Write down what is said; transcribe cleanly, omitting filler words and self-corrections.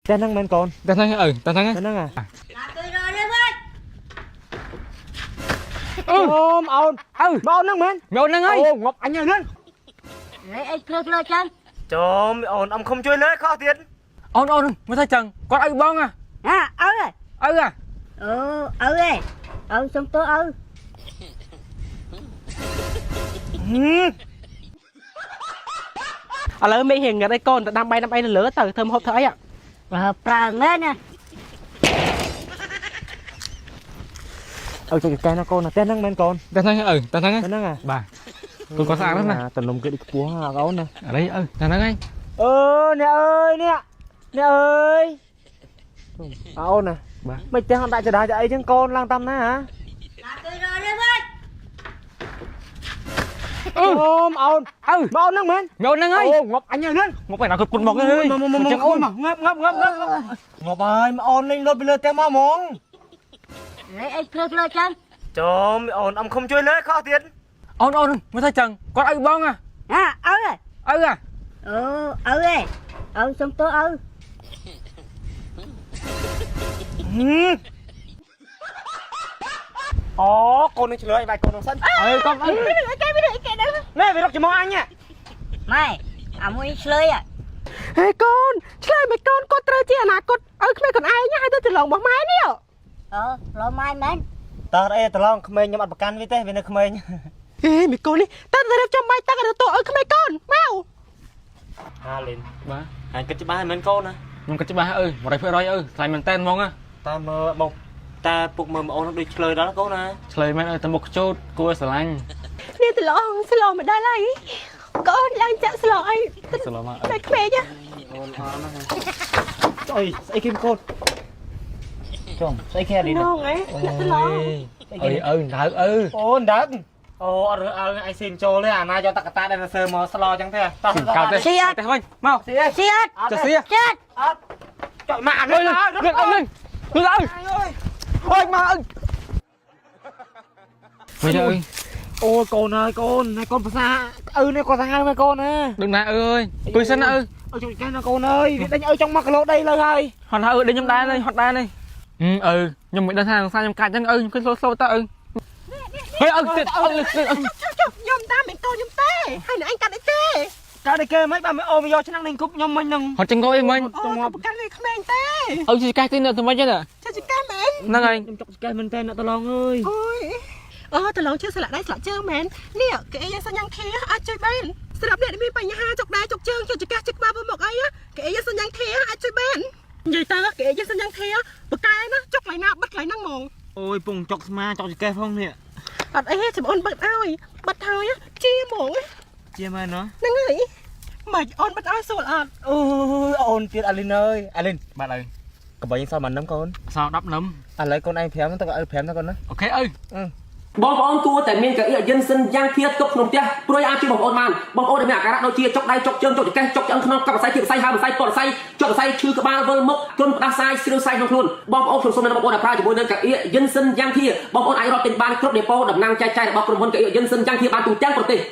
តែហ្នឹងមែនកូន តែហ្នឹងឪតែហ្នឹង តែហ្នឹងអា អឺ អូមអូន ឪ មកអូនហ្នឹងមែន មកហ្នឹងហើយ អូងាប់អញហើយហ្នឹង lấy anh khơi khơi chân ចំអូនអំខំជួយលើខុសទៀត អូនអូនមើលថាចឹងគាត់ឪបង à ớ ឪអា ừ ớ ơi ừ xong tôi ớ ឥឡូវមេរៀងងឹតឲ្យកូនទៅដាំបាយដាំអីនៅលើទៅធ្វើម្ហូបធ្វើអី ប្រើមែនណា ឪចុចកែណាកូនតែហ្នឹងមែនកូន តែហ្នឹងឪតែហ្នឹង តែហ្នឹងអា បាទកូនគាត់ស្អាតណាស់ណា តំណុំគេដូចខ្ពស់ហ่าកូនណា អីឪតែហ្នឹងហើយ អឺអ្នកអើយអ្នកអ្នកអើយអូនណាមិនផ្ទះអត់ដាក់ចដាចអីចឹងកូនឡើងតាមណាហ៎អូមអូន ឪ មកអូនហ្នឹងមែន មកហ្នឹងហើយ អូងាប់អញហើយហ្នឹង មកបែរណាគាត់ពុនមកហើយ មក ចឹងអូន ងាប់ងាប់ងាប់ងាប់ងាប់ហើយមកអូនលេងលុតពីលើផ្ទះមកហ្មង lấy anh khơi khơi chân ចំអូនអំខំជួយលើខុសទៀត អូនអូនមើលថាចឹងគាត់ឪបង à ớ ឪអា ừ ớ ơi ừ xong tôi ớ អូកូននឹងឆ្លើយបាយកូននឹងសិន អើកុំឪ ណែវារកច្មោះអញ ម៉ែអាមួយឆ្លើយ ហេកូនឆ្លើយមិនកូនគាត់ត្រូវជាអនាគតឲ្យក្មេងខ្លួនឯងហើយទៅច្រឡងរបស់ម៉ែនេះ អឺលោម៉ែមែន តើអីត្រឡងក្មេងខ្ញុំអត់ប្រកាន់វាទេវានៅក្មេង ហេមីកូននេះតើទៅរៀបចំបាយទឹកឲ្យទៅឲ្យក្មេងកូនមក ហាលីន បាទ អញគិតច្បាស់ហើយមិនកូនណា ខ្ញុំគិតច្បាស់ឪ100%ឪថ្លៃមែនតែនហ្មង តើមើលមកតើពុកមើលអូនដូចឆ្លើយដល់កូនណា ឆ្លើយមែនឪតែមុខខ្ជូតគួរស្រឡាញ់ នេះត្រឡងស្លមកដល់ហើយកូនឡើងចាក់ស្លអី ស្លមកឪ តែក្មេង អូនអរណាស់អីស្អីគេកូនចំស្អីគេអាលីន នងអីអ្នកត្រឡង អើឪដៅឪ អូនដើអូអត់រើអើអញស៊ីចូលទេអាណាយកតកតាដែលសើមកស្លចឹងទេតោះ កោតទេទេវិញមក ស៊ីអី ស៊ីអត់ ចុះស៊ី ស៊ីអត់ អត់ចុចមកអា អើ នេះ លឿនឪលឿនលឿនឪអើយមកឪមិនឪ អូកូនអើយកូនហើយកូនភាសាឪនេះគាត់សាហាវមែនកូនណា ដឹងណាអើយអង្គុយសិនណាឪ ឪចុចកែណាកូនអើយវាដេញឪចង់មកគីឡូដីលើហើយ ហត់ណាឪដេញខ្ញុំដែរនេះហត់ដែរនេះឪខ្ញុំមិនដឹងថាសង្សារខ្ញុំកាច់ចឹងឪខ្ញុំឃើញស្លូតទៅឪហេឪទៀតឪលឿនឪ ចុះខ្ញុំតាមមិនកូនខ្ញុំទេហើយអ្នកឯងកាត់អីទេ កើតតែគេមិនបាទមិនអូមកយកឆ្នាំងនេះគប់ខ្ញុំមិញហ្នឹង ហត់ចឹងកោអីមិញ អូប្រកាន់នេះក្មេងទេ ឪជីកេះទីនៅទៅមិនចឹង ចាចកេះមែន ហ្នឹងហើយ ខ្ញុំចុកស្កេះមែនតើអ្នកតឡងអើយ អូយអូត្រឡងជើងស្លាក់ដៃស្លាក់ជើងមែននេះគេអីសញ្ញាធាអាចជួយបានសម្រាប់អ្នកដែលមានបញ្ហាចុកដៃចុកជើងចុកចកេះចុកក្បាលមកអីគេអីសញ្ញាធាអាចជួយបាននិយាយទៅគេអីសញ្ញាធាបកែណាចុកកន្លែងណាបិទកន្លែងហ្នឹងហ្មង អូយពងចុកស្មាចុកចកេះផងនេះ អត់អីទេចាំអូនបិទឲ្យបិទហើយជាហ្មង ជាមែនណោះ ហ្នឹងហើយមិនអូនបិទឲ្យស្រួលអត់ អូយអូនទៀតអាលីនអើយអាលីន បាទឪ កបីសល់មួយនឹមកូន សល់10នឹម ឥឡូវកូនឯង5ទៅឪ5ទៅកូនណា អូខេឪ បងប្អូនគួរតែមានកៅអីយិនសិនយ៉ាងធាទុកក្នុងផ្ទះព្រោះអាចជួយបងប្អូនបានបងប្អូនដែលមានអាការៈដូចជាចុកដៃចុកជើងចុកចង្កេះចុកឆ្អឹងក្នុងកាប់សរសៃធៀបសរសៃហើមសរសៃពតសរសៃចុកសរសៃឈឺក្បាលវិលមុខគ្រុនផ្ដាសាយស្រាវសាយក្នុងខ្លួនបងប្អូនខ្ញុំសូមណែនាំបងប្អូនឲ្យប្រើជាមួយនឹងកៅអីយិនសិនយ៉ាងធាបងប្អូនអាចរកទិញបានគ្រប់ដេប៉ូតំណាងចែកចាយរបស់ក្រុមហ៊ុនកៅអីយិនសិនយ៉ាងធាបានទូទាំងប្រទេស។